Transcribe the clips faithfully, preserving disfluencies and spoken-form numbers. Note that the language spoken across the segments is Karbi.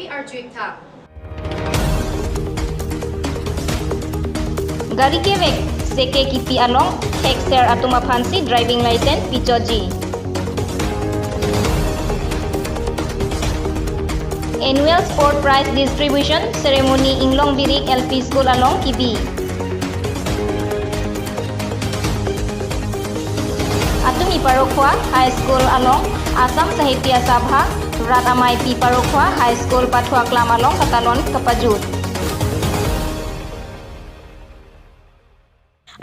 arjuik tha. Gari kevek seke kipi along thekser atum aphansi driving license pichotji. Annual Sport Prize Distribution Ceremony Inglongbirik L P School along kibi. Atumi Parokhua High School along Assam Sahitya Sabha Rat Ameipi Parokhua High School pathu aklam along katalon kapajut.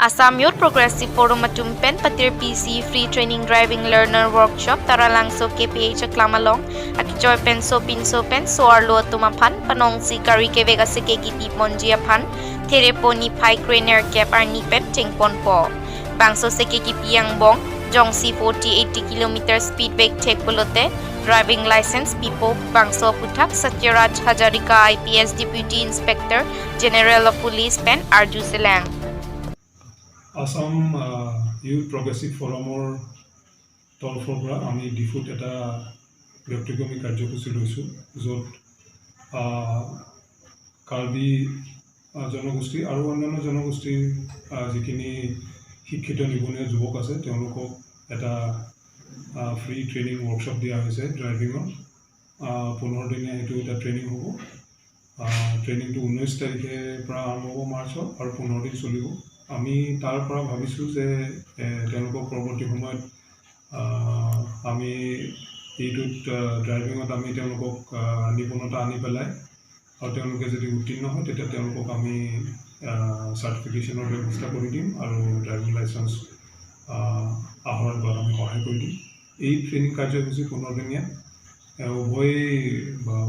Assam Youth Progressive Forum atum pen patir P C free training driving learner workshop Taralangso K P H aklam along akechoi pen sopinso pen so-arlo atum aphan panongsi gari kevek aseke kipi ponji aphan Therepo niphai krenerkep arni pen chengponpo. Bangso seke kipi angbong jongsi forty eighty kilometer speed bag thek pulote driving license pipo, bangso aphuthak Satyaraj Hazarika I P S Deputy Inspector General of Police pen arjuselang. Assam আহ, youth progressive ফৰামৰ তৰফৰ পৰা আমি ডিফুত এটা ব্যক্তিক্ৰমী কাৰ্যসূচী লৈছোঁ, য'ত আহ, কাৰ্বি আহ, জনগোষ্ঠী আৰু অন্যান্য জনগোষ্ঠীৰ আহ, যিখিনি শিক্ষিত নিবনুৱা যুৱক আছে, তেওঁলোকক এটা ফ্ৰী ট্ৰেইনিং ৱৰ্কশ্বপ দিয়া হৈছে ড্ৰাইভিঙৰ। আহ, পোন্ধৰ দিনীয়া এইটো এটা ট্ৰেইনিং হ'ব। আহ, ট্ৰেইনিংটো ঊনৈছ তাৰিখে পৰা আৰম্ভ হ'ব মাৰ্চৰ আৰু পোন্ধৰ দিন চলিব। আমি তাৰ পৰা ভাবিছোঁ যে এ, তেওঁলোকক পৰৱৰ্তী সময়ত আহ, আমি এইটোত আহ, ড্ৰাইভিঙত আমি তেওঁলোকক আহ, নিপুণতা আনি পেলাই আৰু তেওঁলোকে যদি উত্তীৰ্ণ হয়, তেতিয়া তেওঁলোকক আমি চাৰ্টিফিকেশ্যনৰ ব্যৱস্থা কৰি দিম আৰু ড্ৰাইভিং লাইচেন্স আহ, আহৰণ কৰাত আমি সহায় কৰি দিম। এই ট্ৰেইনিং কাৰ্যসূচী পোন্ধৰ দিনীয়া। এ, উভয়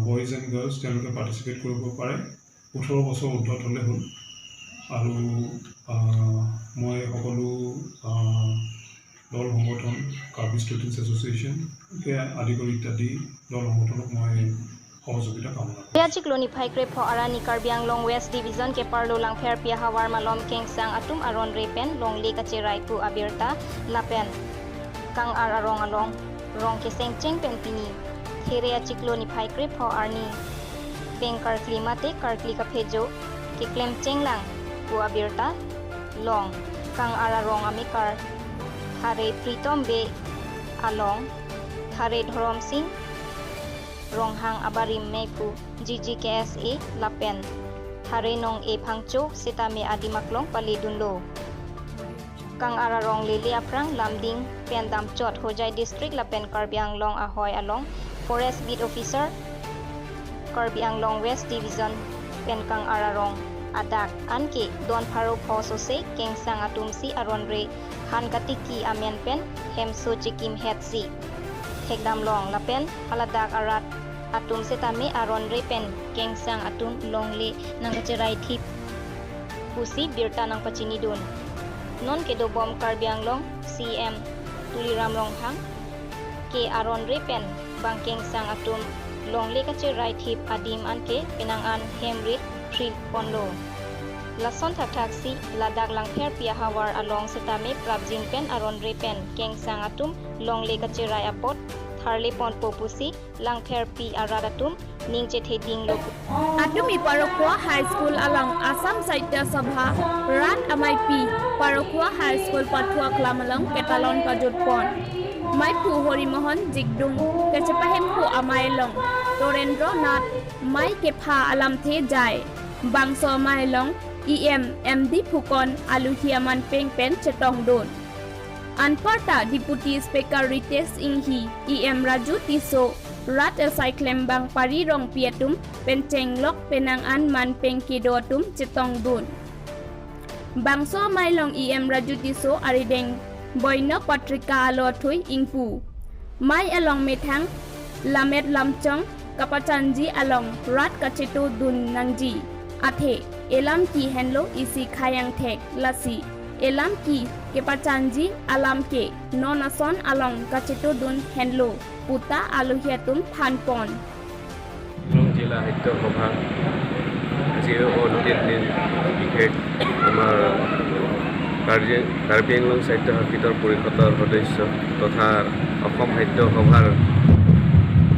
বয়জ এণ্ড গাৰ্লছ তেওঁলোকে পাৰ্টিচিপেট কৰিব পাৰে, ওঠৰ বছৰ ঊৰ্ধত হ'লে হ'ল। আৰু আহ, মই সকলো আহ, দল সংগঠন, কাৰ্বি ষ্টুডেণ্টছ এছ'চিয়েশ্যনকে আদি কৰি ইত্যাদি দল সংগঠনক মই সহযোগিতা কামনা কৰিছোঁ। Achiklo niphai krepho arni Karbi Anglong West Division keparlo Langpherpi ahavar malom kengsang atum aron re pen longle kacherai pu abirta lapen Kangar arong along rong kesengcheng pen pini There achiklo niphai krepho arni peng karkli mate karkli kaphejo keklem chenglang pu abirta long. Kangar arong amekar Thare Pritom Bey along Thare Dhorom Sing Ronghang abarim meiphu G G K S A lapen Thare Nong-e Phangcho setame adim aklong paledunlo. Kangar arong lele aphrang Lumding pen damchot Hojai District lapen Karbi Anglong ahoi along Forest Beat Officer Karbi Anglong West Division pen Kangar arong adak anke don pharo pho sose kengsang atum si aron re han katiki amen pen hemso chekim het si thekdam long lapen haladak arat atum setame aron re pen kengsang atum longle nangkacherai thip pusi birta nangpachinidun. Non kedobom Karbi Anglong C M Tuliram Ronghang ke aron re pen bang kengsang atum longle kacherai thip adim anke penang an hem rit phri ponlo. Lason thakthak si ladak Langpherpi ahavar along setame prapjin pen aron re pen kengsang atum longle kacherai apot tharle ponpo pusi Langpherpi arat atum ning chethe dinglo. Atumi Parokhua High School along Assam Sahitya Sabha Rat Ameipi Parokhua High School pathu aklam along ketalon pajut pon. Meiphu Hori Mohan Jigdung kechepahemphu amei along Torendra Nath mei kepha alamthe jai. Bangso amei along E M M D Phukan aluhi aman peng pen chetongdun. Anparta Deputy Speaker Ritesh Enghi, E M Raju Tisso, rat asai klembang Pari Rongpi atum pen chenglok penang an man peng kedo atum chetongdun. Bangso amei along E M Raju Tisso arideng boino patrika alo athui ingpu. Mei along methang lamet lamchong kapachanji along rat kachetodun nangji. Athe elam ke henlo isi khei angthek, lasi elam ke kepachanji alam ke non ason along kachetodun henlo puta aluhi atum thanpon. Anglong জিলা সাহিত্য সভা আজিৰ এই ঊনত্ৰিছ দিন বিশেষ আমাৰ কাৰ্বি কাৰ্বি আংলং স্বায়ত্তশাসিত পৰিষদৰ সদস্য তথা অসম সাহিত্য সভাৰ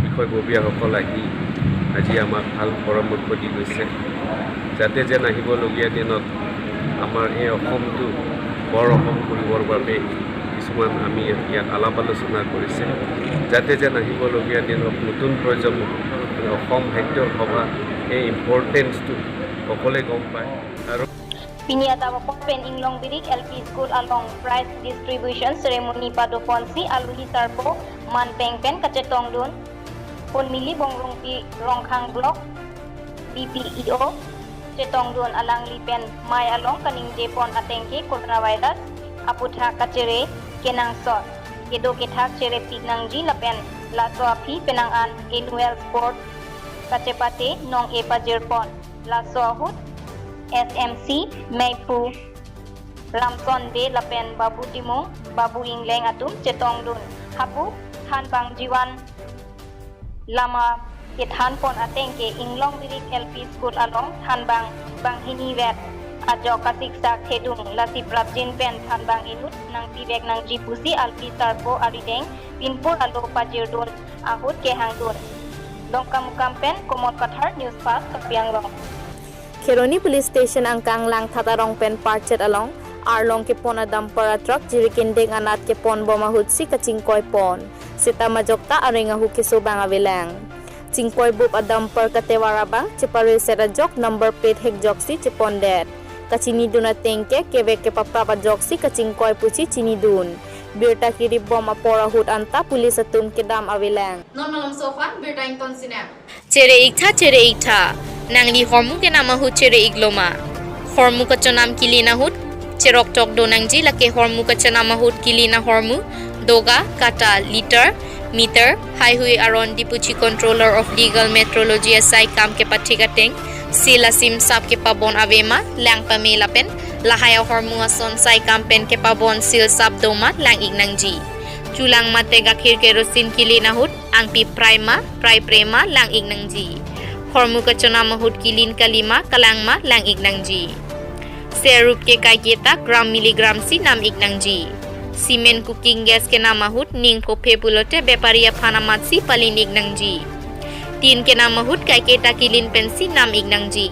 বিষয়ববীয়াসকল আহি আজি আমাক ভাল পৰামৰ্শ দি গৈছে, যাতে যেন আহিবলগীয়া দিনত আমাৰ এই অসমটো বৰ অসম কৰিবৰ বাবে কিছুমান আমি ইয়াত আলাপ আলোচনা কৰিছে, যাতে যেন আহিবলগীয়া দিনত নতুন প্ৰজন্ম অসম সাহিত্য সভা এই ইম্পৰ্টেঞ্চটো সকলোৱে গম পায়। আৰু Pini adap apor pen Inglongbirik L P School along prize distribution ceremony padoponsi aluhi sarpo manpeng pen kachetongdun Ponmili Bongrungpi Rongkhang Block B P E O chetongdun. Alangli pen mei along kaningjepon atengke coronavirus aputhak kachere kenangsot kedo kethak cherepik nangji lapen laso aphi penang an annual sport kachepate nong-e pajirpon. Laso ahut S M C Meiphu Ramson Bey lapen Babu Timung, Babu Ingleng atum chetongdun. Hapu thanbang jiwan lama kethanpon atengke Inglongbirik L P School along thanbang banghini vet ajok kasiksak thedung, lasi prapjin pen thanbang inut nangpivek nangji pusi alpi sarpo arideng pinpur alo pajirdun ahut kehangdun. Dongkamukam pen Komol Kathar, News Fast, Karbi Anglong. Kheroni Police Station angkang Langthat arong pen Parchet along arlong kepon a dumper a truck jirikinding anat kepon bom ahutsi kachingkoipon. Seta majok ta areng ahu keso bang avelang. Chingkoibup a dumper katevar abang chepareset ajok number plate hekjoksi chepondet. Kachinidun atengke kevek kepaprap ajoksi kachingkoi pusi chinidun. Birta kiripbom apor ahut anta police atum kedam avelang. Non malomso aphan birta ingtonsina. Chere-iktha, chere-iktha. Nangli hormu kenam ahut chere-ikloma? Hormu kachonam kilin ahut cheroktok do nangji, lake hormu kachonam ahut kilin ahormu, doga, kata, liter, meter, haihui aron Diphuchi Controller of Legal Metrology asai kam kepathik ateng, seal asim sap kepabon avema, lang pame lapen lahai ahormu ason sai kam pen kepabon seal sap doma lang-ik nangji. Chulang mate gakhir kerosene kilin ahut angpi prai ma, prai pre ma lang-ik nangji. Hormu kachonam ahut kilin kalima, kalang ma lang-ik nangji. Serup ke kaiketa gram milligram si nam-ik nangji. Cement cooking gas kenam ahut ning phophe pulote bepari aphan amatsi palin-ik nangji. Tin kenam ahut kaiketa kilin pensi nam-ik nangji.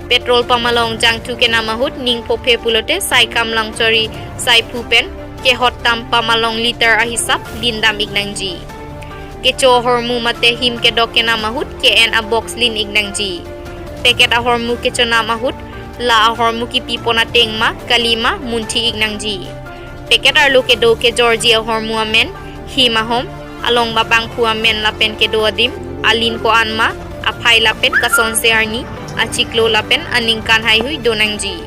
Petrol pamalong jangthu kenam ahut ning phophe pulote sai kam langchori sai phu pen kehot tam pamalong liter ahisap lindam-ik nangji. Kecho ahormu mate him kedok kenam ahut ke-en a box lin-ik nangji. Packet ahormu kechonam ahut la ahormu kipipon ateng ma, kali ma munthi-ik nangji. Packet arlo kedo kejorji ahormu amen, him ahom, along babangphu amen lapen kedo adim, alin ko-an ma, aphai lapen kasonse arni, achiklo lapen aningkan haihui do nangji.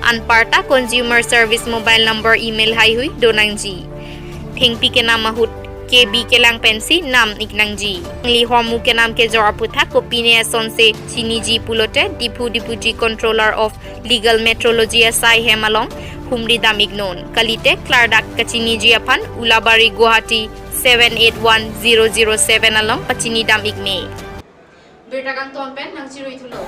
Anparta Consumer Service mobile number, email haihui do nangji. Thengpi kenam ahut K B kelang pensi nam-ik nangji. Nangli hormu kenam kejor aputhak kopine asonse chiniji pulote Diphu Diphuchi Controller of Legal Metrology asai hem along humri dam-iknon. Kalite klardak kachiniji aphan Ulabari Guwahati seven eight one zero zero seven along pachinidam-ik me. Birta kangton pen nangchirui thulo.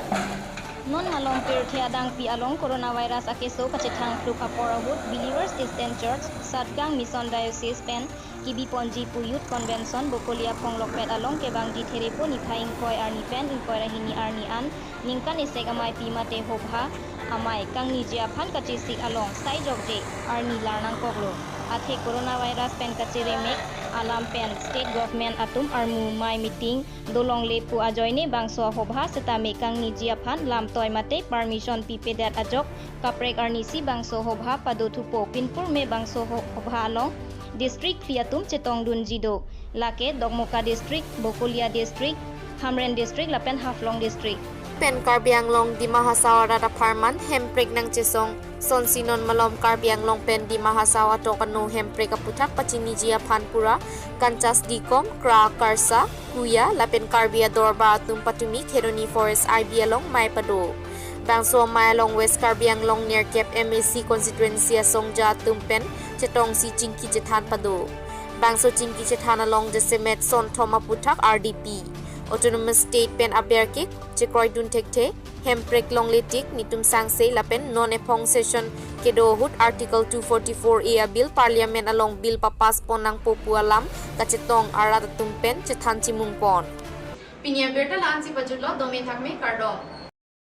Non malom pirthe adangpi along coronavirus akeso kachethang phluk apor ahut Believers Eastern Church, Satgaon Mission Diocese pen kibiponji pu Youth Convention Bokolia Phonglokpet along kevangji Therepo niphai ingkoi arni pen ingkoi ra hini arni an ningkan isek ameipi mate hobha amei kangniji aphan kachesik along sai jokje arni lar nangkoklo. Athe coronavirus pen kacheremek alam pen state government atum armu mei meeting dolongle pu ajoine bangso ahobha setame kangniji aphan lamtoi mate permission pipedet ajok kaprek arnisi bangso hobha pado thupo. Pinpur me bangso ho-, hobha along district phli atum chetongdunji do. Lake Dokmoka District, Bokolia District, Hamren District lapen Haflong District. Pen Karbi Anglong Dima Hasao arat apharman hemprek nangchesong sonsi non malom Karbi Anglong pen Dima Hasao atok ano hemprek aputhak pachiniji aphan pura Kanchas Dikom, Kra Karsa, Kuya lapen Karbi adorbar atum patumi Kheroni Forest I B along mei pado. Bangso amei along West Karbi Anglong nerkep M A C constituency asongja atum pen chetongsi chingki chethan pado. Bangso chingki chethan along jasemet sonthom aputhak R D P, Autonomous State pen aber ke chekroidun thekthe, hemprek longle tik nitum sangse lapen non ephong session kedo ahut Article two forty-four A a bill Parliament along bill papass pon nangpo pu alam kachetong arat atum pen chethan chimungpon. Pini abirta la-ansi pajutlo, dome thakme, kardom.